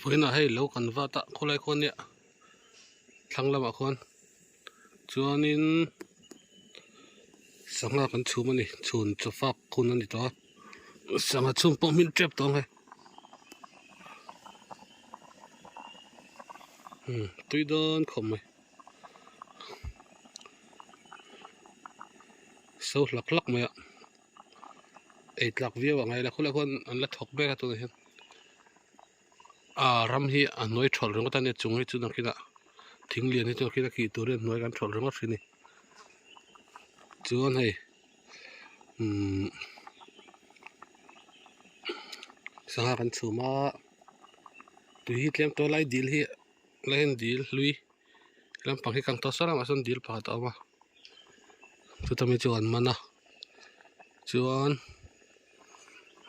Vawiinah hei lo kan vat a khawlai khuan nia thlang lamah khuan chuanin sangha kan chhum a ni chhun chaw fak hun a ni tawh a sangha chhum pawh hmin tep tawh ang hei umm tui dawn khawp mai so hlak hlak mai a. Ei tlak viau ang a ila khulai khuan an la thawk mek a tunah hian ah ram hi a hnuai thawlh ringawt a nia chung hi chu nakinah thing lian hi chu nakinah kih turin a hnuai kan thawlh ringawt thin a ni chuan hei umm sangha kan chhum a tui hi tlem tawh lai dil hi lai hian dil hlui lampang hi kan tawh sawn a mahse dil pakhat a awm a chuta mi chu an man a chuan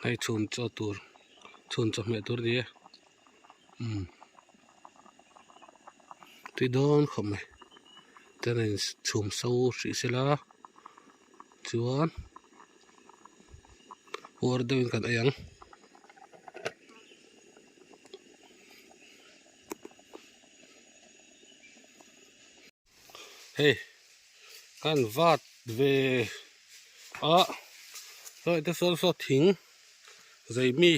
hei chhun chaw tur chhun chawhmeh tur a ni e umm tui dawn khawp mai chuan a in chhum so hrih sela chuan uar deuhin kan ei ang. Hei kan vat ve a sawi te sawn saw thing zei mi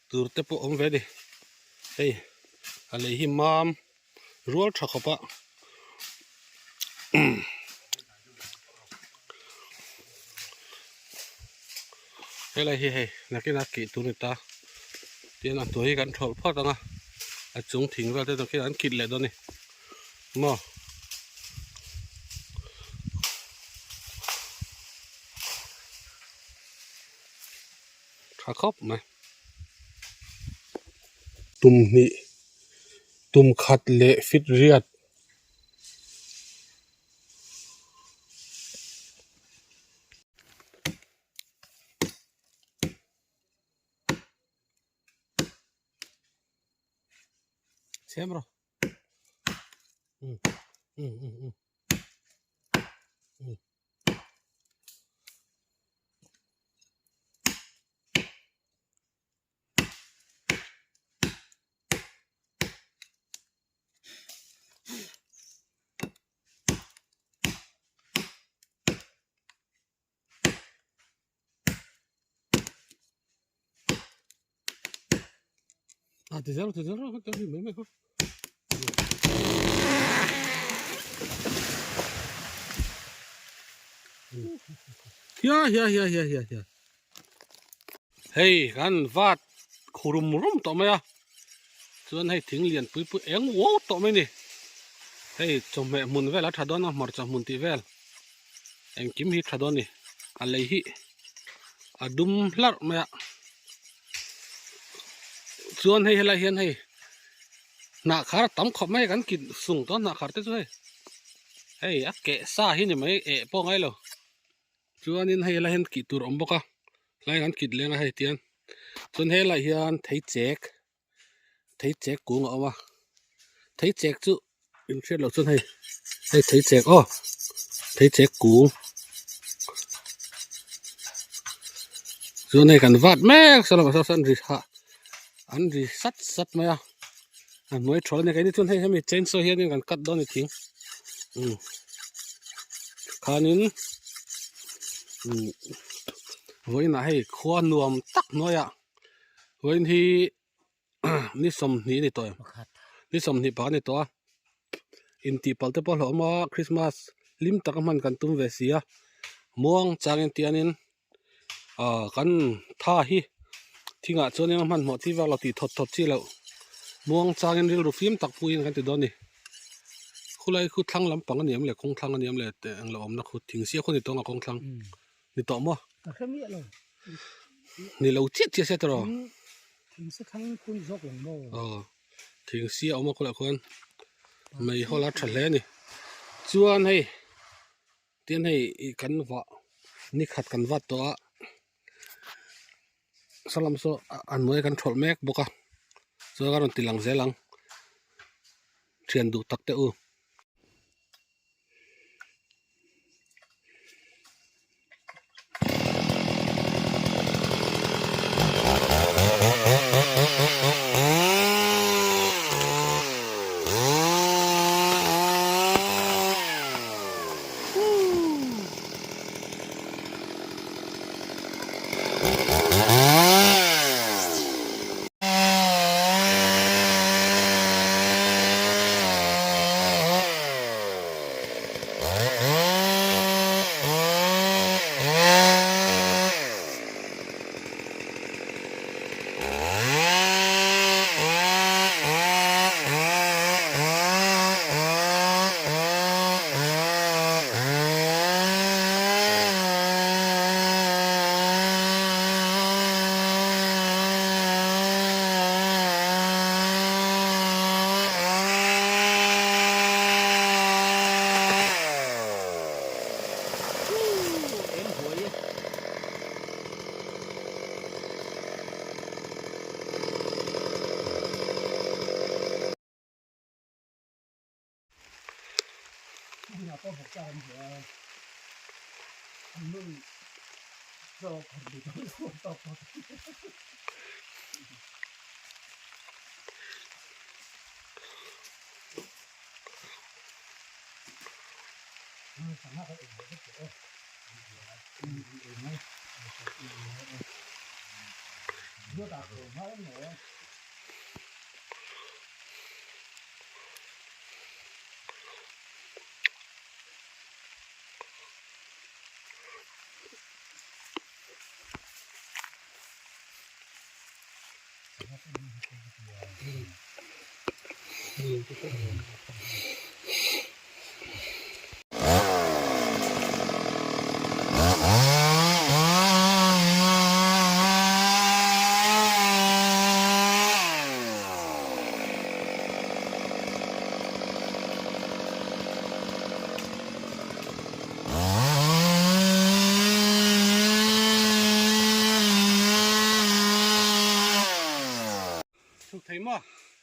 tur te pawh awm ve a ni hei a lei hi mam rual tha khawp a helai hi hei nakinah kih tur a ni ta tin a hnuai hi kan thawlh phawt ang a a chung thing vel te nakinah an kit leh dawn a ni maw. Tha khawp mai tum hnih tum khat leh fit riat. Chhem rawh um um um um um. A ti zel ti zel rawh ka ti mai mai kha. Hia hia hia hia hia hia. Hei kan vat khurum rum tawh mai a chuan hei thing lian pui pui eng uau tawh mai a ni hei chawhmeh hmun vel a tha dawn a hmarcha hmun tih vel engkim hi tha dawn a ni a lei hi a dum hlarh mai a chuan hei helai hian hei hnah khar a tam khawp mai a kan kit sung tawh a hnah khar te chu hei hei a keh sa hi ni mai eh pawh a ngai lo. Chuanin hei helai hian kih tur a awm bawk a helai kan kit leng a hei tian chuan helai hian thei chek thei chek kung a awm a thei chek chu in hriat loh chuan hei hei thei chek aw thei chek kung chuan hei kan vat mek saw lamah sawn an ri hah an ri sat sat mai a a hnuai thawl a ni keini chuan hei hemi chainsaw hianin kan cut dawn a ni thing umm khanin umm vawiinah hei khua nuam tak hnuaiah vawiin hi ni sawmhnih a ni tawh em ni sawmhnih pakhat a ni tawh a intihpalh te pawh a hlauhawm a krismas hlim taka hman kan tum ve si a muang changin tianin ah kan tha hi thingah chuan eng a hmanhmawh chi vak lo tih thawt thawt chi loh muang changin rilru fim tak puiin kan ti dawn a ni khulai khu thlang lampang a ni em le kawng thlang a ni em le teh englo awmna khu thing sia khu ni tawng a kawng thlang ni tawh maw ni lo chiah chiah sia tawh aw thing sia awm a khawlaiah khuan meihawl a tha hle a ni chuan hei. Tin hei ih kan vah ni khat kan vat tawh a saw lam saw a hnuai kan thawlh mek bawk a chuan a rawn ti lang zel ang thian duh tak te u.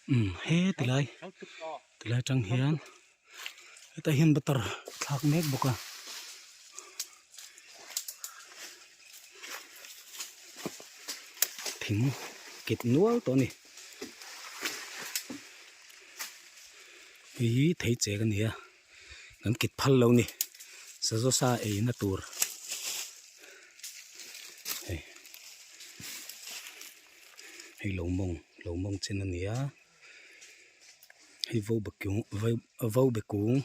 Umm he tilai tilai atang hian hetah hian butter thlak mek bawk a. Thing kit nual tawh a ni. Hei hi thei chek a ni a kan kit phal lo ni sazaw sa ei na tur hei hei lo mawng lo mawng chen a ni a hei vo be kung vo be kung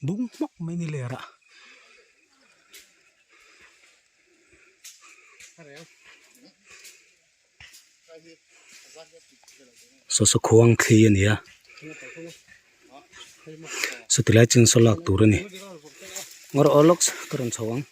bung hmawk mai ni ler ah. Saw saw khuang thli a ni a saw ti lai chin saw lak tur a ni ngawr aw lawk ka rawn chho ang.